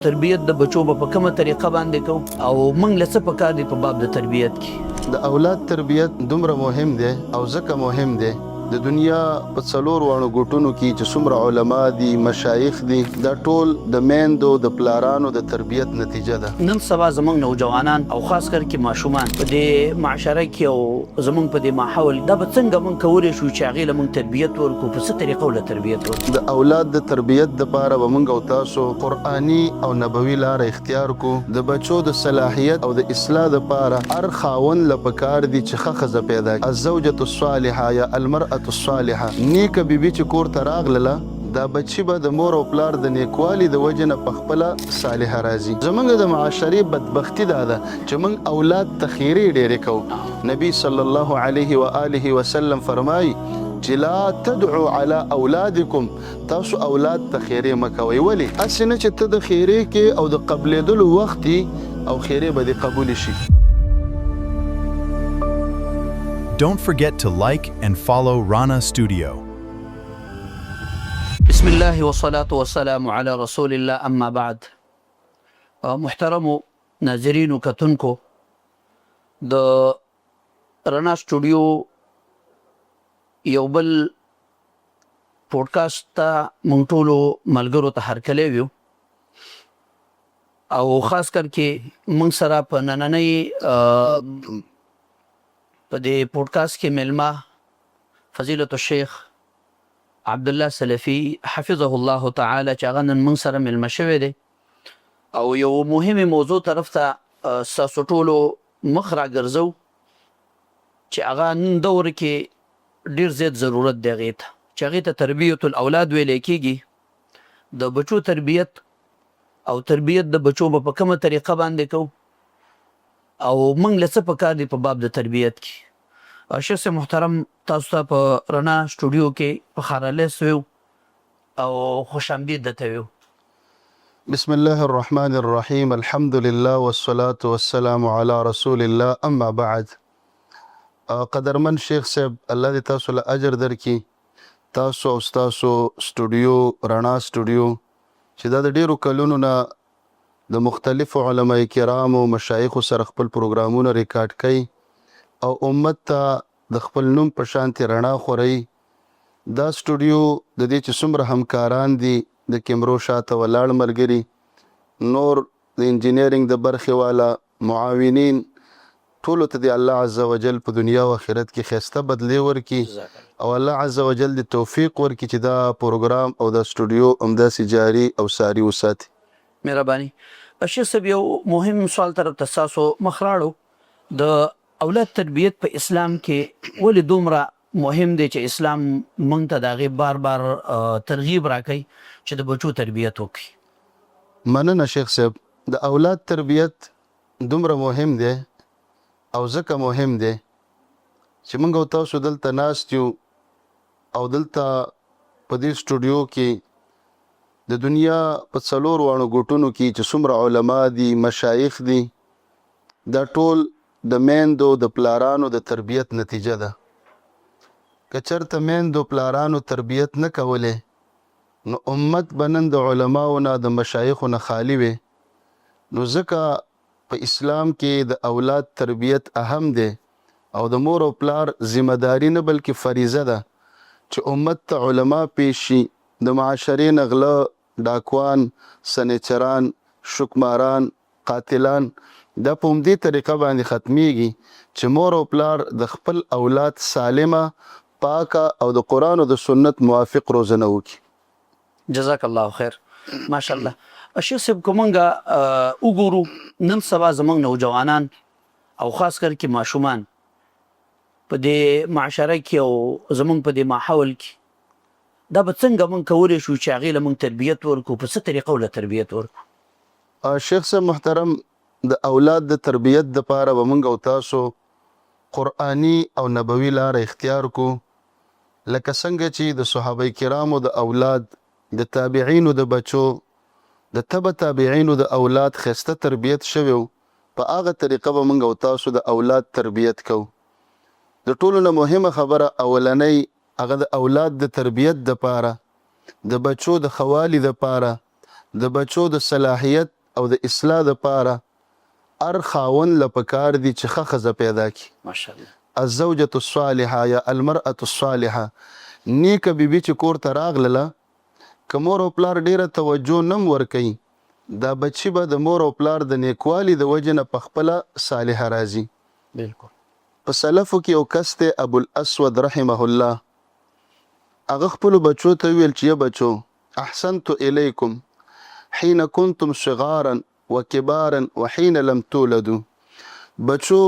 تربیت د بچو به په کومه طریقه باندې کوو او موږ له څه پکار دي په باب د تربیت کې؟ د اولاد تربیت دومره مهم دی او ځکه مهم دی د دنیا په څلور واڼو ګوټونو کې چې څومره علما دي، مشایخ دي، دا ټول د میندو د پلارانو د تربیت نتیجه ده. نن سبا زموږ نوجوانان او خاص کر کې ماشومان په دې معاشره کې او زموږ په دې ماحول دا به څنګه موږ کولی شو چې هغې له موږ تربیت ورکړو، په څه طریقه ورله تربیت ورکړو؟ د اولاد د تربیت دپاره به مونږ او تاسو قرآني او نبوي لاره اختیار کړو، د بچو د صلاحیت او د اصلاح دپاره هر خاوند له پکار دي چې ښه ښځه پیدا کړي، الزوجة الصالحة یا المرأة الصالحة، نیکه بي بي چې کور ته راغلله دا بچي به د مور او پلار د نیکوالي د وجې نه پخپله صالحه راځي. زمونږ د معاشرې بدبختي دا ده چې مونږ اولاد ته ښیرې ډیرې کوو، نبي صلی الله علیه و آله وسلم فرمايي چې لا تدعو علی اولادکم تاسو اولاد ته ښیرې مه کوئ، ولې؟ هسې نه چې ته د ښیرې کې او د قبلیدلو وخت وي او ښیرې به دې قبولې شي. Don't forget to like and follow Rana Studio. بسم الله والصلاة والسلام على رسول الله اما بعد. محترمو ناظرینو کتونکو د رڼا سټوډیو یو بل پوډکاسټ ته مونږ ټولو ملګرو ته هرکلی ویو او خاص کر کې مونږ سره په نننۍ په دې پوډکاسټ کې میلمه فضیلت الشیخ عبدالله سلفي حفظه الله تعالی چې هغه نن مونږ سره میلمه شوی دی او یو مهمې موضوع طرف ته ستاسو ټولو مخ راګرځوو چې هغه نن دور کې ډیر زیات ضرورت دی هغې ته چې هغې ته تربیت الاولاد ویلی کیږي. د بچو تربیت او تربیت د بچو به په کومه طریقه باندې کوو او موږ له څه پکار دي په باب د تربیت کې؟ شیخ صاحب محترم، تاسو ته په رڼا سټوډیو کې په ښارالیس ویو او خوش آمدید درته ویو. بسم الله الرحمن الرحیم، الحمد لله والصلاة والسلام علی رسول الله، اما بعد. قدرمن شیخ صاحب، الله دې تاسو له اجر درکړي، تاسو او ستاسو سټوډیو رڼا سټوډیو چې دا د ډیرو کلونو نه د مختلفو علماء کرامو مشایخو سره خپل پروګرامونه ریکارډ کوي او امت ته د خپل نوم په شانتې رڼا خوروي. دا سټوډیو د دې چې څومره همکاران دي، د کیمرو شاته ولاړ ملګري، نور د انجینرینګ د برخې والا معاونین، ټولو ته دې الله عز وجل په دنیا او آخرت کې ښایسته بدلې ورکړي او الله عز وجل دې توفیق ورکړي چې دا پروګرام او دا سټوډیو همداسې جاري او ساري وساتي. مهرباني شیخ صاحب، یو مهم سوال طرف ته ستاسو مخ راړو. د اولاد تربیت په اسلام کې ولې دومره مهم دی چې اسلام مونږ ته د هغې بار بار ترغیب راکوي چې د بچو تربیت وکړي؟ مننه شیخ صاحب، د اولاد تربیت دومره مهم دی او ځکه مهم دی چې موږ او تاسو دلته ناست یو او دلته په دې سټوډیو کې د دنیا په څلور واڼو ګوټونو کې چې څومره علما دي، مشایخ دي، دا ټول د میندو د پلارانو د تربیت نتیجه ده. که چرته میندو پلارانو تربیت نه کولی نو امت به نن د علماو نه، د مشایخو نه خالي وی. نو ځکه په اسلام کې د اولاد تربیت اهم دی او د مور او پلار ذمه داري نه بلکې فریضه ده چې امت ته علما پیش شي. د معاشرې نه غله، ډاکوان، سنیچران، شوکماران، قاتلان دا په همدې طریقه باندې ختمیږي چې مور او پلار د خپل اولاد سالمه، پاکه او د قرآن او د سنت موافق روزنه وکړي. جزاک الله خیر، ماشاءالله. شیخ صاحب، که مونږ وګورو نن سبا زمونږ نوجوانان او خاص کر کې ماشومان په دې معاشره کې او زمونږ په دې ماحول کې دا به څنګه مونږ کولی شو چې هغې له مونږ تربیت ورکړو، په څه طریقه ورله تربیت ورکړو؟ شیخ صاحب محترم، د اولاد د تربیت دپاره به مونږ او تاسو قرآني او نبوي لاره اختیار کړو، لکه څنګه چې د صحابه کرامو د اولاد، د تابعینو د بچو، د تبع تابعینو د اولاد ښایسته تربیت شوی و، په هغه طریقه به مونږ او تاسو د اولاد تربیت کوو. د ټولو نه مهمه خبره اولنۍ هغه د اولاد د تربیت دپاره، د بچو د ښه والي دپاره، د بچو د صلاحیت او د اصلاح دپاره هر خاوند له پکار دي چې ښه ښځه پیدا کړي. ماشاءالله. الزوجة الصالحه یا المرأة الصالحه، نیکه بي بي چې کور ته راغلله، که مور او پلار ډیره توجه نه هم ورکوي، دا بچي به د مور او پلار د نیکوالي د وجې نه پخپله صالحه راځي. بالکل. په سلفو کې یو کس دی ابو الاسود رحمه الله، هغه خپلو بچو ته وویل چې یه بچو، احسنت الیکم حین کنتم صغارا وکبارا وحین لم تولدو، بچو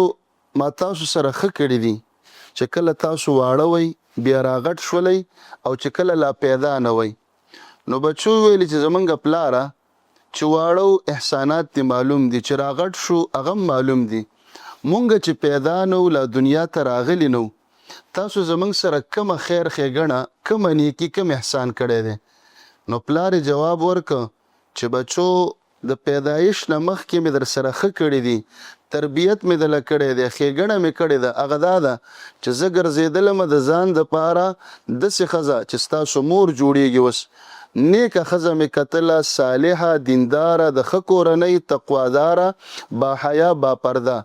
ما تاسو سره ښه کړي دي چې کله تاسو واړه وئ، بیا راغټ شولئ او چې کله لا پیدا نه وئ. نو بچو وویل چې زمونږ پلاره چې واړه وو احسانات دې معلوم دي، چې راغټ شو هغه هم معلوم دي، مونږ چې پیدا نه وو، لا دنیا ته راغلي نه وو، تاسو زمونږ سره کومه خیر ښېګڼه، کومه نیکي، کوم احسان کړی دی؟ نو پلار یې جواب ورکړ چې بچو د پیدایش نه مخکې مې درسره ښه کړي دي، تربیت مې دله کړی دی، ښېګڼه مې کړې ده، هغه دا ده چې زه ګرځېدلم د ځان دپاره داسې ښځه چې ستاسو مور جوړېږي اوس، نېکه ښځه مې کتله، صالحه، دینداره، د ښه کورنۍ، تقواداره، باحیا، باپرده،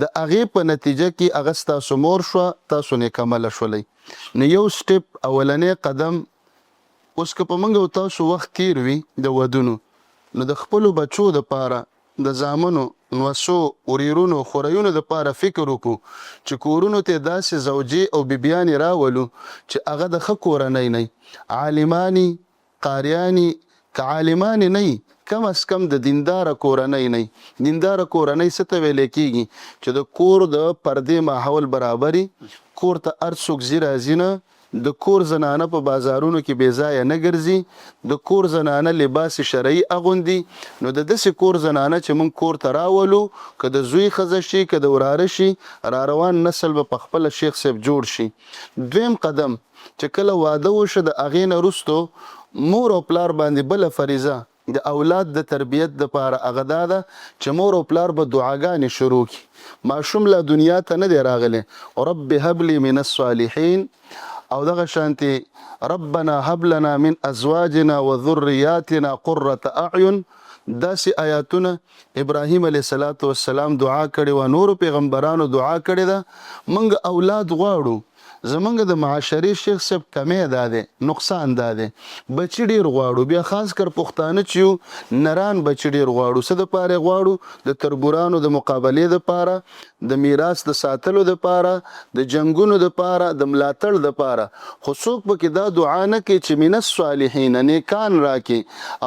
د هغې په نتیجه کې هغه ستاسو مور شوه، تاسو نېکعمله شولئ. نو یو سټپ، اولنی قدم، اوس که په موږ او تاسو وخت تېر وي د ودونو، نو د خپلو بچو دپاره، د زامنو، نوسو، ورېرونو، خوريونو دپاره فکر وکړو چې کورونو ته داسې زوجې او بیبیانې راولو چې هغه د ښه کورنۍ نه وي، عالمانې، قاریانې، که عالمانې نه وي کم از کم د دینداره کورنۍ نه وي. دینداره کورنۍ څه ته ویل کېږي؟ چې د کور د پردې ماحول برابر وي، کور ته هر څوک ځي راځي نه، د کور زنانه په بازارونو کې بې ځایه نه ګرځي، د کور زنانه لباس شرعي اغوندي، نو د داسې کور زنانه چې موږ کور ته راولو، که د زوی ښځه شي، که د وراره شي، راروان نسل به په خپله شیخ صاحب جوړ شي. دویم قدم، چې کله واده وشو د هغې نه وروسته مور او پلار باندې بله فریضه د اولاد د تربیت د پاره هغه دا ده چې مور او پلار به دعاګانې شروع کړي. ماشوم لا دنیا ته نه دی راغلی، رب هب لي من الصالحین، او دغه شانتې ربنا هب لنا من ازواجنا وذریاتنا قرة اعین، داسې آیاتونه ابراهیم علیه الصلاة والسلام دعا کړې وه، نورو پیغمبرانو دعا کړې ده. مونږ اولاد غواړو، زمونږ د معاشرې شیخ صاحب کمی دا دی، نقصان دا دی، بچي ډیر غواړو، بیا خاص کر پښتانه چې یو، نران بچي ډیر غواړو. څه دپاره یې غواړو؟ د تربورانو د مقابلې دپاره، د میراث د ساتلو دپاره، د جنګونو دپاره، د ملاتړ دپاره. خو څوک پکې دا دعا نه کوي چې من الصالحین، نیکان راکړي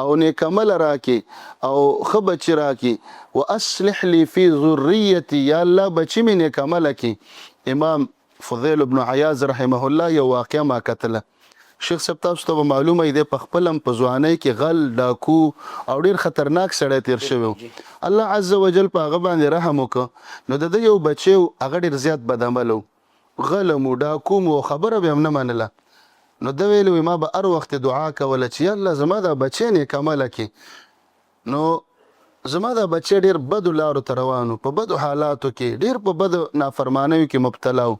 او نیک عمله راکړي او ښه بچي راکړي. واصلح لي فی ذریتي، یا الله بچي مې نیک عمله کړي. امام فضیل بن عیاض رحمه الله یو واقعه ما کتله، شیخ صاحب تاسو ته به معلومه وي، دی په خپل هم په ځوانۍ کې غل، ډاکو او ډیر خطرناک سړی تیر شوی و. الله عز وجل په هغه باندې رحم وکړ. نو د ده یو بچی و، هغه ډیر زیات بد عمله و، غل هم و، ډاکو هم و او خبره به یې هم نه منله. نو ده ویلي وایي ما به هر وخت دعا کوله چې یا الله زما دا بچی نیک عمله کړې. نو زما دا بچی ډیر بدو لارو ته روان و، په بدو حالاتو کې، ډیر په بدو نافرمانیو کې مبتلا و،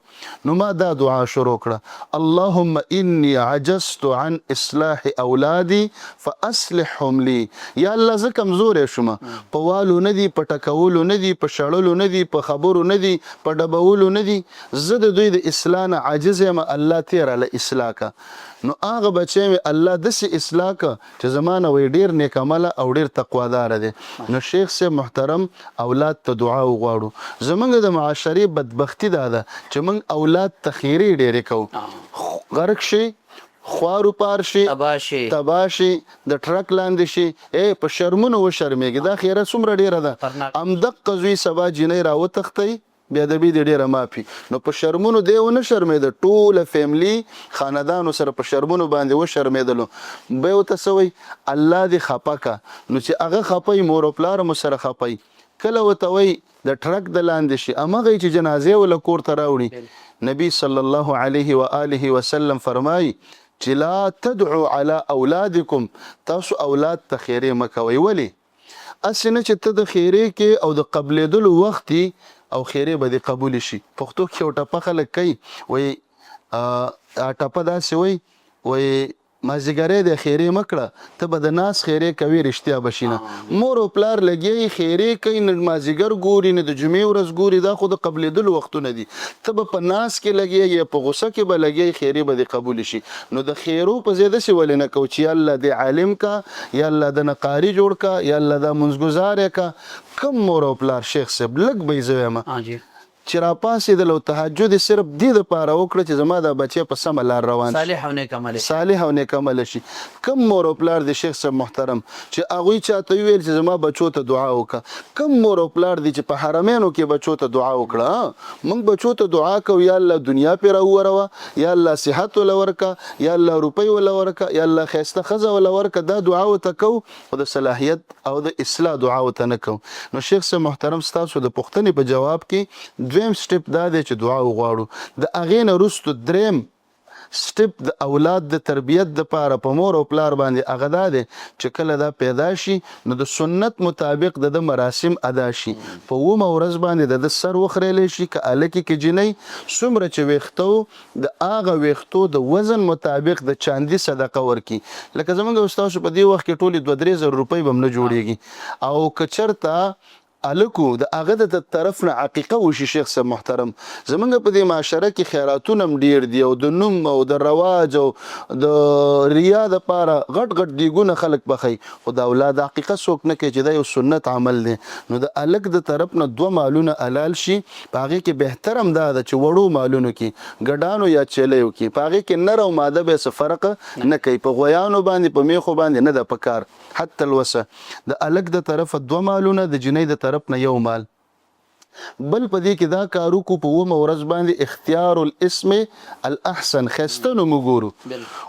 نو ما دا دعا شروع کړه، اللهم انی عجزت عن اصلاح اولادي فاصلحهم لي، یا الله زه کمزوری شوم، په والو نه دي، په ټکولو نه دي، په شړلو نه دي، په خبرو نه دي، په ډبولو نه دي، زه د دوی د اصلاح نه عاجز یم، الله ته یې راله اصلاح که. نو هغه بچی مې الله داسې اصلاح که چې زما نه وایي ډېر نېک عمله او ډېر تقواداره دی. نو شیخ صاحب محترم اولاد ته دعا وغواړو. زمونږ د معاشرې بدبختي دا ده چې مونږ اولاد ته خیرې ډېرې کوو، غرق شي، خوار وپار شي، تباه شي، د ټرک لاندې شي، ای په شرمونو وشرمېږي، دا خیره څومره ډېره ده. همدقه زوی سبا جینۍ راوتښتوي، بې ادبي دې ډېره معافي. نو په شرمونو دی ونه شرمېده، ټوله فیملي خاندان ورسره په شرمونو باندې وشرمېدلو. بیا ورته څه وایي؟ الله دې خپه که. نو چې هغه خپه وي، مور او پلار هم ورسره خپه وي. کله ورته وایي د ټرک د لاندې شي، همغه یې چې جنازه یې له کور ته راوړي. نبي صلی الله علیه و آله وسلم فرمایي چې لا تدعو علی اولادکم، تاسو اولاد ته خیرې مه کوئ. ولې؟ هسې نه چې ته د ښېرې کې او د قبلېدلو وخت يي او ښېرې به دې قبولې شي. پښتو کې یو ټپه خلک کوي، وایي ټپه داسې وایي، وایي مازیګری دی ښیرې مه کړه ته به د ناز ښیرې کوې رښتیا به شینه مور او پلار لګیا یي ښیرې کوي نه مازیګر ګوري نه د جمعې ورځ ګوري دا خو د قبلیدلو وختونه دي ته به په ناز کې لګیا یې په غوسه کې به لګیا یې ښیرې به دې قبولې شي نو د ښیرو په ځای داسې ولې نه کوو چې یا الله دې عالم کا یا الله دنه قاري جوړ کا یا الله دا مونځ ګزار یې کا کوم مور او پلار شیخ صاحب لږ به یې زه وایم چې راپاڅېدل او تهجد یې صرف دې لپاره وکړ چې زما دا بچی په سمه لار روان شي، صالح او نېک عمله شي. صالح او نېک عمله شي. کوم مور او پلار دي شیخ صاحب محترم چې هغوی چاته وویل چې زما بچو ته دعا وکړه؟ کوم مور او پلار دي چې په حرمینو کې بچو ته دعا وکړه؟ ها موږ بچو ته دعا کوو یا الله دنیا پرې راووروه، یا الله صحت وله ورکړه، یا الله روپۍ وله ورکړه، یا الله ښایسته ښځه وله ورکړه، دا دعا ورته کوو خو د صلاحیت او د اصلاح دعا ورته نه کوو. نو شیخ صاحب محترم ستاسو د پوښتنې په جواب کې دویم سټپ دا دی چې دعا وغواړو. د هغې نه وروسته دریم سټپ د اولاد د تربیت د پاره په مور او پلار باندې هغه دا دی چې کله دا پیدا شي نو د سنت مطابق د ده مراسم ادا شي. په اوومه ورځ باندې د ده سر وخریلی شي که هلک که جینۍ، څومره چې ویښته وو د هغه ویښتو د وزن مطابق د چاندي صدقه ورکړي لکه زمونږ او ستاسو په دې وخت کې ټولې دوه درې زره روپۍ به هم نه جوړیږي او که چرته هلک وو د هغه د طرف نه عقیقه وشي شیخ صاحب محترم زمونږ په دې معاشره کې خیراتونه هم ډیر دي او د نوم او د رواج او د ریا د پاره غټ غټ دیګونه خلک پخوي خو د اولاد عقیقه څوک نه کوي چې دا یو سنت عمل دی نو د هلک د طرف نه دوه مالونه حلال شي په هغې کې بهتر هم دا ده چې وړو مالونو کې، ګډانو یا چیلیو کې، په هغې کې نر او ماده بیا څه فرق نه کوي، په غویانو باندې، په میښو باندې نه ده په کار، حتی الوسع، د هلک د طرفه دوه مالونه، د جینۍ د طرف نه یو مال. بل په دې کې دا کار وکړو، په اوومه ورځ باندې اختیار الاسم الاحسن، ښایسته نوم وګورو.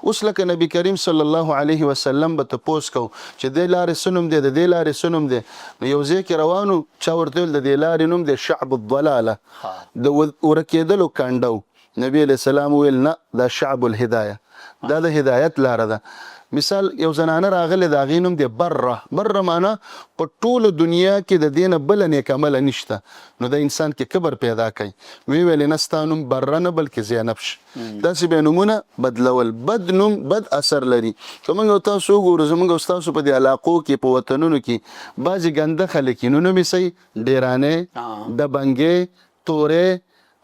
اوس لکه نبی کریم صلی الله علیه وسلم به تپوس کوو چې دې لارې څه نوم دی، د دې لارې څه نوم دی، نو یو ځای کې روان وو، چا ورته وویل د دې لارې نوم دی شعب الضلاله، د ورکېدلو کنډو. نبي علیه السلام وویل نه، دا شعب الهدایه، دا د هدایت لاره ده. مثال یو زنانه راغلې د هغې نوم دی بره، بره معنی په ټوله دنیا کې د دې نه بله نیک عمله نشته، نو دا انسان کې کبر پیدا کوي. ویې ویل نه ستا نوم بره نه بلکې زینب شه. داسې به نومونه بدلول. بد نوم بد اثر لري. که موږ او تاسو وګورو زموږ او ستاسو په دې علاقو کې په وطنونو کې بعضې ګنده خلک وي نو نوم یې څه وي؟ ډېرانی، دبنګی، توری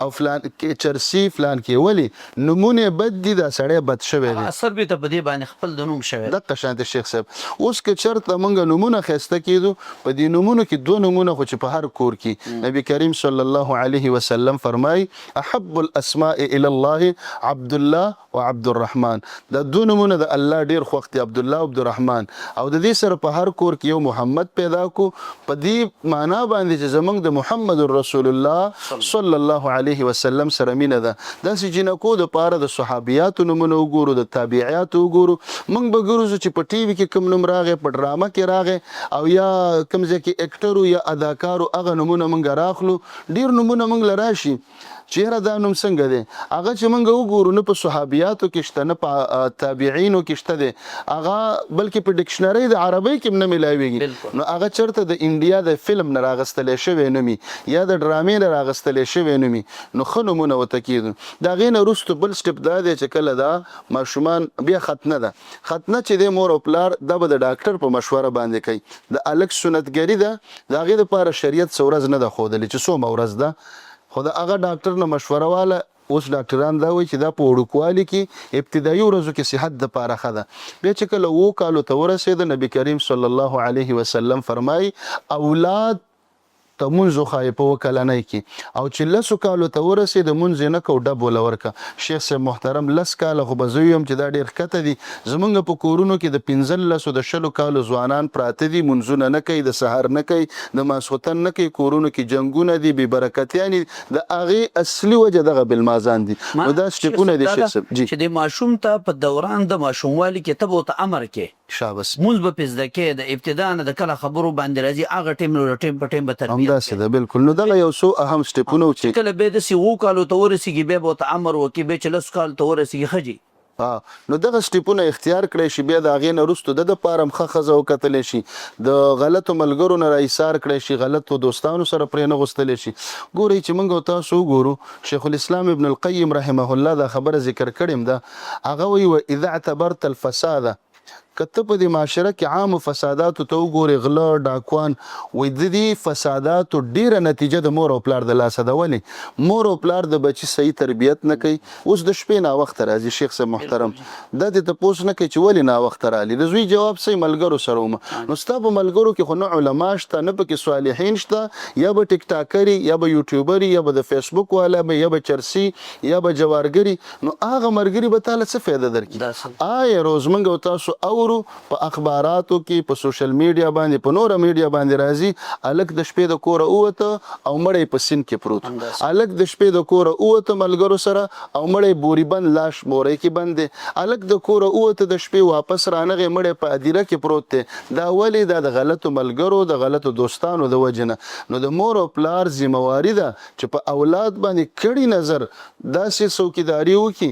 او فلان کې چرسي فلان کې. ولې؟ نومونه یې بد دي، دا سړی بد شوی دی. هغه اثر بیرته په دې باندې خپل د نوم شوی دی. دقه شانتې شیخ صاحب اوس که چرته مونږ نومونه ښایسته کیدو په دې نومونو کې دوه نومونه خو چې په هر کور کې نبی کریم صلی الله علیه وسلم فرمایي احب الاسماء الی الله عبدالله و عبدالرحمن دا دوه نومونه د الله ډیر خوښ دي عبدالله او عبدالرحمن او د دې سره په هر کور کې یو محمد پیدا کو په دې معنا باندې چې زمونږ د محمد رسول الله صلی الله علیه وسلم سره مینه ده داسې جینکو د پاره د صحابیاتو نومونه وګورو د تابعیاتو وګورو مونږ به ګرځو چې په ټي وي کې کوم نوم راغی په ډرامه کې راغی او یا کوم ځای کې اکټرو یا اداکارو هغه نومونه مونږ راخلو ډیر نومونه مونږ له راشي چې یاره دا نوم څنګه دی هغه چې مونږ وګورو نه په صحابیاتو کې شته نه په تابعینو کې شته دی هغه بلکې په ډکشنرۍ د عربۍ کې هم نه ملاویږي نو هغه چرته د انډیا د فلم نه راغستلی شوی نومي یا د ډرامې نه راغستلی شوی نومي نو ښه نومونه ورته کېږدو د هغې نه وروسته بل سټپ دا دی چې کله دا ماشومان بیا ختنه ده ختنه چې دی مور او پلار دا به د ډاکټر په مشوره باندې کوي د هلک سنتګري ده د هغې لپاره شریعت څه ورځ نه ده ښودلې چې څومه ورځ ده خو د هغه ډاکټر نه مشوره واله اوس ډاکټران دا وایي چې دا په وړوکوالي کې ابتدایي ورځو کې صحت د پاره ښه ده بیا چې کله اوو کالو ته ورسېده نبی کریم صلی الله علیه وسلم فرمایي اولاد ته مونځ وښایه په اوه کلنۍ کې او چې لسو کالو ته ورسېده مونځ یې نه کو ډب وله ورکه شیخ صاحب محترم لس کاله خو به زه ویم چې دا ډېر ښکته دي زمونږ په کورونو کې د پنځلسو د شلو کالو ځوانان پراته دي مونځونه نه کوي د سهار نه کوي د ماسخوتن نه کوي کورونو کې جنګونه دي بې برکتیانې دي د هغې اصلي وجه دغه بلمازان دي نو دا سټپونه دي شیخ صاحب جي. چې د ماشوم ته په دوران د ماشوموالي کې ته به ورته امر کې شابس. مونځ به پې زده کې د ابتدا نه د کله خبرو باندې راځي هغه ټیم نو د ټیم په ټیم به تربیت همداسې ده بلکل نو دغه یو څو اهم سټپونه وو چې کله بیا داسې اوو کالو ته ورسیږي بیا به ورته امر وکړي بیا چې لسو کالو ته ورسیږي ښه جي. ها نو دغه سټیپونه اختیار کړی شي، بیا د هغې نه وروسته د دپاره هم ښه ښځه وکتلی شي، د غلطو ملګرو نه را ایسار کړی شي، غلطو دوستانو سره پرې نه غوستلی شي. ګورئ چې موږ او تاسو وګورو، شیخ الاسلام ابن القیم رحمه الله دا خبره ذکر کړې هم ده، هغه وایي و اذا اعتبرت الفساد، که ته په دې معاشره کې عامو فساداتو ته وګورې، غله، ډاکوان، وایي د دې فساداتو ډېره نتیجه د مور او پلار د لاسه ده. ولې؟ مور او پلار د بچي صحیح تربیت نه کوي. اوس د شپې ناوخته راځي شیخ صاحب محترم، دا دې تپوس نه کوي چې ولې ناوخته راغلي، د زوی جواب څه وي؟ ملګرو سره وم. نو ستا په ملګرو کې خو نه علما شته، نه پکې صالحین شته، یا به ټیک ټاکري، یا به یوټیوبري، یا به د فیسبوک والا به، یا به چرسي، یا به جوارګري، نو هغه مرګري به تاله څه فایده درکړي؟ آیا روز موږ او تاسو اورو په اخباراتو کې، په سوشل میډیا باندې، په نوره میډیا باندې راځي، هلک د شپې د کوره ووته او مړی په سیند کې پروت، هلک د شپې د کوره ووته ملګرو سره او مړی بوري بند لاش بورۍ کې بند دی، هلک د کوره ووته د شپې واپس رانغی مړی په ادیره کې پروت دی. دا ولې؟ دا د غلطو ملګرو، د غلطو دوستانو د وجې نه. نو د مور او پلار ذمه واري ده چې په اولاد باندې کړي نظر داسې څوکیداري وکړي.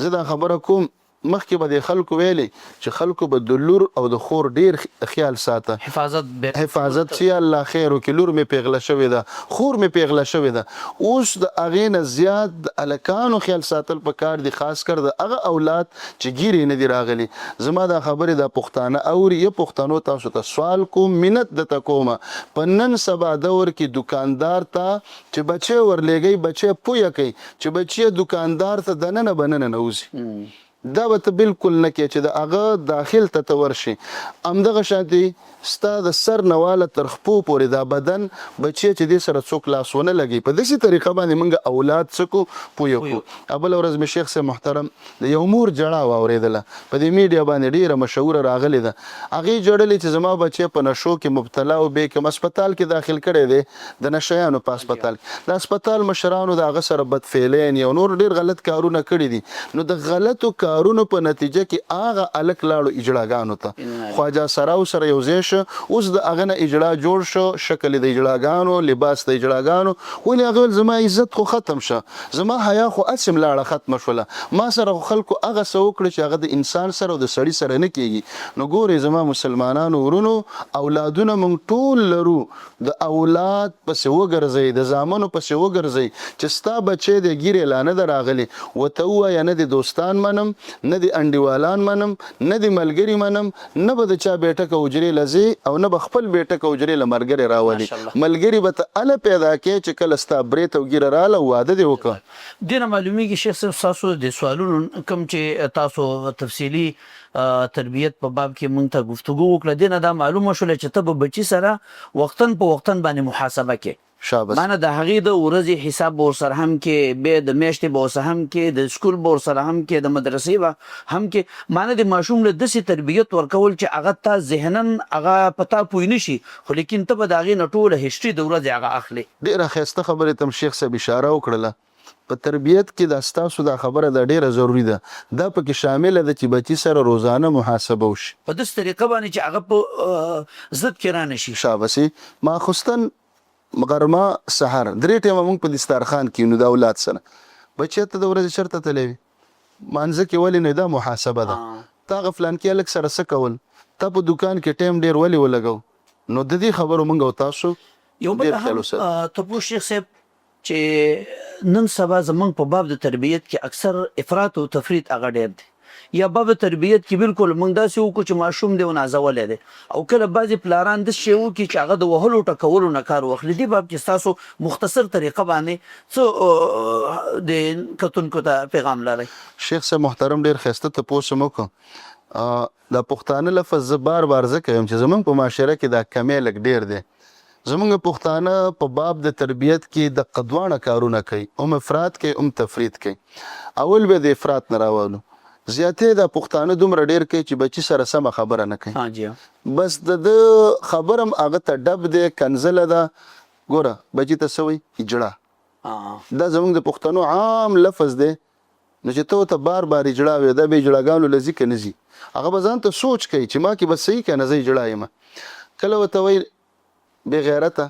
زه دا خبره کوم، مخکې به دې خلکو ویلې چې خلکو به د لور او د خور ډیر خیال ساته، حفاظت به حفاظت چې الله خیر وکړي، لور مې پیغله شوې ده، خور مې پیغله شوې ده. اوس د هغې نه زیات د هلکانو خیال ساتل پکار دي، خاص کر د هغه اولاد چې ږیرې نه دي راغلي. زما دا خبرې دا پښتانه اوري، يه پښتنو تاسو ته سوال کوم، منت درته کوم، په نن سبا دور کې دوکاندار ته چې بچی ورلېږئ، بچی پوه کړئ چې بچیه دوکاندار ته دننه به نه ننوځي، دا به ته بالکل نه کې چې د هغه داخل ته ته ورشې. همدغه شانتې ستا د سر نه واله تر خپو پورې دا بدن بچیه چې دې سره څوک لاس ونه لګوي. په داسې طریقه باندې موږ اولاد څه کو پوه کو. بله ورځ مې شیخ صاحب محترم د یو مور ژړا واورېدله، په دې میډیا باندې ډېره مشهوره راغلې ده. هغې ژړلې چې زما بچی په نشو کې مبتلا او بې کوم هسپتال کې داخل کړی دی، د نشه یانو په هسپتال کې. د هسپتال مشرانو د هغه سره بدفعلین او نور ډېر غلط کارونه کړي دي. نو د غلطو کارونو په نتیجه کې هغه هلک لاړو اجړاګانو ته، خواجه سراو سره یو ځای شو. اوس د هغه نه اجړا جوړ شو، شکل د اجړاګانو، لباس د اجړاګانو. ولې؟ هغه ویل زما عزت خو ختم شه، زما حیا خو هسې هم لاړه ختمه شوله، ما سره خو خلکو هغه څه وکړه چې هغه د انسان سره او د سړي سره نه کېږي. نو ګورئ زما مسلمانانو ورونو، اولادونه موږ ټول لرو، د اولاد پسې وګرځئ، د زامنو پسې وګرځئ. چې ستا بچی دی، ږیرې لا نه ده راغلې، ورته ووایه نه دې دوستان منم، نه دې انډیوالان منم، نه دې ملګري منم، نه به د چا بیټکه حجرې له ځې او نه به خپل بیټکه حجرې له ملګری راولې. ملګري به ته هله پیدا کړې چې کله ستا برېت او ږیره راله او واده دې وکړ. دې نه معلومیږي شیخ صاحب ستاسو د سوالونو کوم چې تاسو تفصیلي تربیت په باب کې مونږ ته ګفتګو وکړه، دې نه دا معلومه شوله چې ته به بچي سره وقتاً په وقتاً باندې محاسبه کې، شابس. معنی د هغې د ورځې حساب به ورسره هم کې، بیا د میاشتې به ورسره هم کې، د سکول به ورسره هم کې، د مدرسې به هم کې، معنی د ماشوم له داسې تربیت ورکول چې هغه تا ذهناً هغه په تا پوه نه شي، خو لیکن ته به د هغې نه ټوله هسټري د ورځې هغه اخلې. ډېره ښایسته خبرې ته هم شیخ صاحب اشاره وکړله. په تربیت کې دا ستاسو دا خبره دا ډیره ضروري ده، دا پکې شامله ده چې بچي سره روزانه محاسبه وشي. په داسې طریقه باندې چې هغه په ضد کې رانه شي. شابسي ماخوستن، غرمه، سحر درې ټیمه موږ په دستارخوان کینو د اولاد سره، بچیه ته د ورځې چرته تللی وې، مانځه کې ولې نه، دا محاسبه ده، تا هغه فلانکي هلک سره څه کول، تا په دوکان کې ټیم ډیر ولې ولګو، نو ددې خبرو موږ او تاسو یو بل ډیر خیال هم وساتو. تپوس شیخ صاحب چې نن سبا زمونږ په باب د تربیت کې اکثر افراط او تفریط هغه ډیر دی، یا باب تربیت کې بالکل مونږ داسې وکړو چې ماشوم دی او نازولی دی، او کله بعضې پلاران داسې شی وکړي چې هغه د وهلو ټکولو نه کار واخلي. دې باب کې ستاسو مختصر طریقه باندې څه د کتونکو ته پیغام لرئ؟ شیخ صاحب محترم ډیر ښایسته تپوس مو وکړ. دا پښتانه لفظ زه بار بار ځکه وایم چې زمونږ په معاشره کې دا کمی لږ ډیر دی. زمونږ پښتانه په باب د تربیت کې دقه دواړه کارونه کوي، هم افراط کوي هم تفرید کوي. اول به د افراط نه راولو. زیاتی دا پښتانه دومره ډیر کوي چې بچی سره سمه خبره نه کوي، بس د ده خبره هم هغه ته ډب دی، کنځله ده. ګوره بچی ته څه وایي؟ اجړا. دا زمونږ د پښتنو عام لفظ دی. نو چې ته ورته بار بار اجړا وې، دا به اجړاګانو له ځي که نه ځي؟ هغه به ځان ته سوچ کوي چې ما کې به صحیح که نه زه اجړا یم. کله ورته وایي بې غیرته،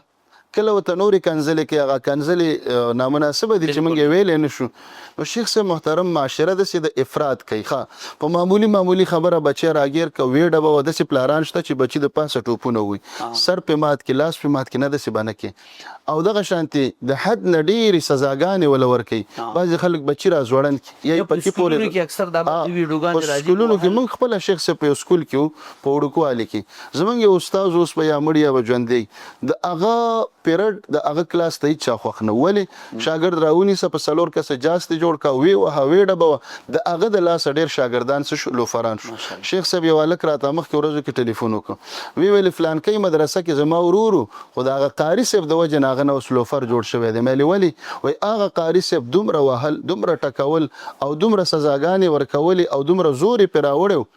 کله ورته نورې کنځلې کوي، هغه کنځلې نامناسبه دي چې موږ یې ویلی نه شو. نو شیخ صاحب محترم، معاشره داسې د افراط کوي، ښه په معمولي معمولي خبره بچی راګیر که ویې ډبوه. داسې پلاران شته چې بچي د پاسه ټوپونه ووایي، سر پې مات کړي، لاس پې مات کړي، نه داسې به نه کوې. او دغه شانتې د حد نه ډېرې سزاګانې وله ورکوي. بعضې خلک بچي را ځوړند کړي یا یې پکې پورې سکولونو کې اکثر دا ویډیوګانې په راځي. سکولونو کې موږ خپله شیخ صاحب په یو سکول کې وو، په وړوکوالي کې زموږ یو استاد، اوس به یا مړ یا به ژوندی، د هغه پیرډ د هغه کلاس ته هیچا خوښ نه. ولې؟ شاګرد راونیسه، په څلور کسه جاس دې جوړ کا، ویې وهه، ویې ډبوه. د هغه د لاسه ډېر شاګردان څه شو؟ لوفران شو. شیخ صاحب، یو هلک راته مخکې ورځو کې ټلیفون وکړ، وی ویل فلانکۍ مدرسه کې زما ورور و، خو د هغه قاري صاحب د وجې نه هغه نه اوس لوفر جوړ شوی دی. مې ویل ولې؟ وایي هغه قاري صاحب دومره وهل، دومره ټکول او دومره سزاګانې ورکولې او دومره زور یې پرې راوړی و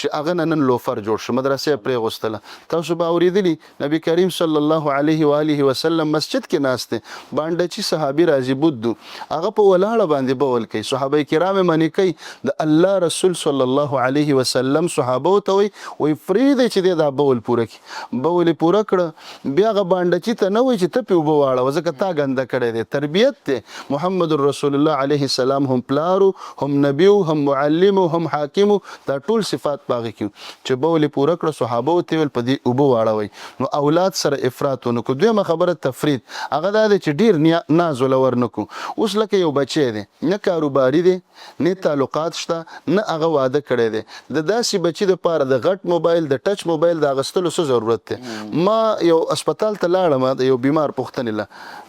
چې هغه نه نن لوفر جوړ شو، مدرسې یې پرېغوستله. تاسو به اورېدلي، نبی کریم صلی الله علیه و آله وسلم مسجد کې ناست دی، بانډچي صحابي راځي، بدو هغه په ولاړه باندې بول کوي، صحابه کرام یې منع کوي. د الله رسول صلی الله علیه وسلم صحابه ته وایي، وایي پرېږدئ چې دی دا بول پوره کړي. بول یې پوره کړه، بیا هغه بانډچي ته نه وایي چې ته پې اوبه واړوه، ځکه تا ګنده کړی دی. تربیت دی. محمد رسول الله علیه السلام هم پلار و، هم نبي و، هم معلم و، هم حاکم و، دا ټول صفات په هغې کې وو. چې بول یې پوره کړه، صحابه ته ویل په دې اوبه واړوئ. نو اولاد سره افراط ونه کړو. دویمه خبره تفرید، هغه دا دی چې ډېر ناز وله ورنه کړو. اوس لکه یو بچی دی، نه کاروباري دی، نه تعلقات شته، نه هغه واده کړی دی، د داسې بچي دپاره د غټ موبایل، د ټچ موبایل د اخیستلو څه ضرورت دی؟ ما یو هسپتال ته لاړم د یو بیمار پوښتنې له،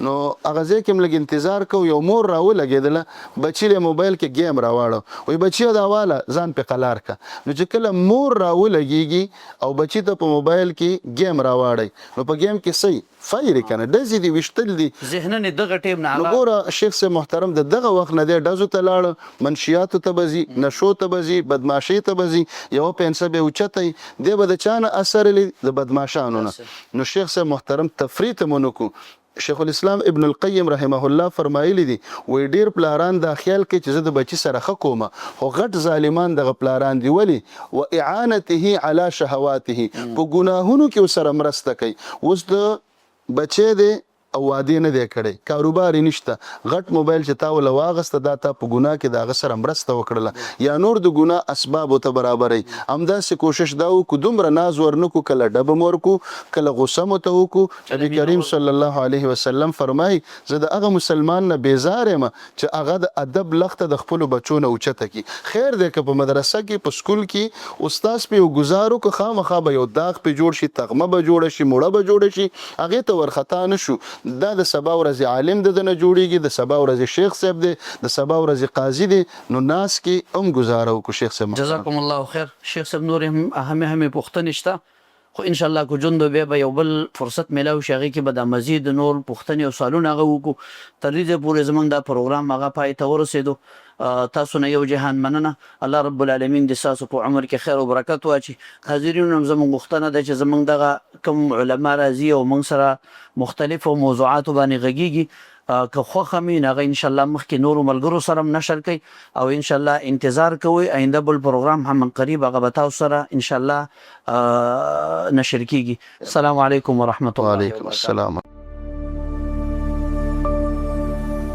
نو هغه ځای کې مې لږ انتظار کو، یو مور راولګېدله، بچي له موبایل کې ګیم راواړو، وایي بچیه دا واله ځان پې قلار که. نو چې کله مور راولګېږي او بچي ته په موبایل کې ګیم راواړی، نو په ګیم کې څه فایرې کنه، ډزې دي، ویشتل دي، ذهناً یې دغه ټیم نه نو ګوره شیخ صاحب محترم، د دغه وخت نه دی ډزو ته لاړ، منشیاتو ته به ځي، نشو ته به ځي، بدمعاشۍ ته به ځي، یوه پنسه به یې اوچته وي، دی به د چا نه اثر لري؟ د بدمعاشانو نه. نو شیخ صاحب محترم، تفریط هم ونه کړو. شیخ الاسلام ابن القیم رحمه الله فرمایلی دي، وایي ډېر پلاران دا خیال کوي چې زه د بچي سره ښه کوم، خو غټ ظالمان دغه پلاران دي. ولې؟ و اعانته علی شهواته، په ګناهونو کې ورسره مرسته کوي. اوس د بچی دی او واده نه دی کړی، کاروبار یې نشته، غټ موبایل چې تا وله واغسته، دا تا په ګناه کې د هغه سره مرسته وکړله یا نور د ګناه اسبابو ته برابروي. همداسې کوشش دا وکړو، دومره ناز ورنکړو، کله ډب هم ورکړو، کله غوسه مو ته وکړو. نبی کریم صلی الله علیه وسلم فرمایي، زه د هغه مسلمان نه بیزار یم چې هغه د ادب لخته د خپلو بچو نه اوچته کړي. خیر دی که په مدرسه کې، په سکول کې استاد پې یو ګزار وکړو، خامخا به یو داغ پې جوړ شي، تغمه به جوړه شي، موړه به جوړه شي، هغې ته ورخطا نه شو. دا د سبا ورځې عالم د ده نه جوړیږي، د سبا ورځې شیخ صاحب دی، د سبا ورځې قاضي دی. نو ناز کې هم ګزاره وکړو شیخ صاحب محترم. جزاکم الله خیر شیخ صاحب. نورې هم اهمې اهمې پوښتنې شته، خو ان شاء الله که ژوند بیا به یو بل فرصت میلاو شي، هغې کې به دا مزید نور پوښتنې او سوالونه هغه وکړو. تر دې ځایه پورې زموږ دا پروګرام هغه پای ته ورسېدو. تاسو نه یو جهان مننه. الله رب العالمین دې ستاسو په عمر کې خیر او برکت واچي. حاضرینو هم زموږ غوښتنه ده چې زموږ دغه کوم علما راځي او موږ سره مختلفو موضوعاتو باندې غږیږي، که خوښه مې نو هغه انشاءالله مخکې نورو ملګرو سره هم نشر کړئ او انشاءالله انتظار کوئ آینده بل پروګرام هم قریب هغه به تاسو سره انشاءالله نشر کیږي. السلام علیکم ورحمت الله وعلیکم وبرکاته. السلام.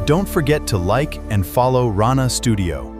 Don't forget to like and follow Rana Studio.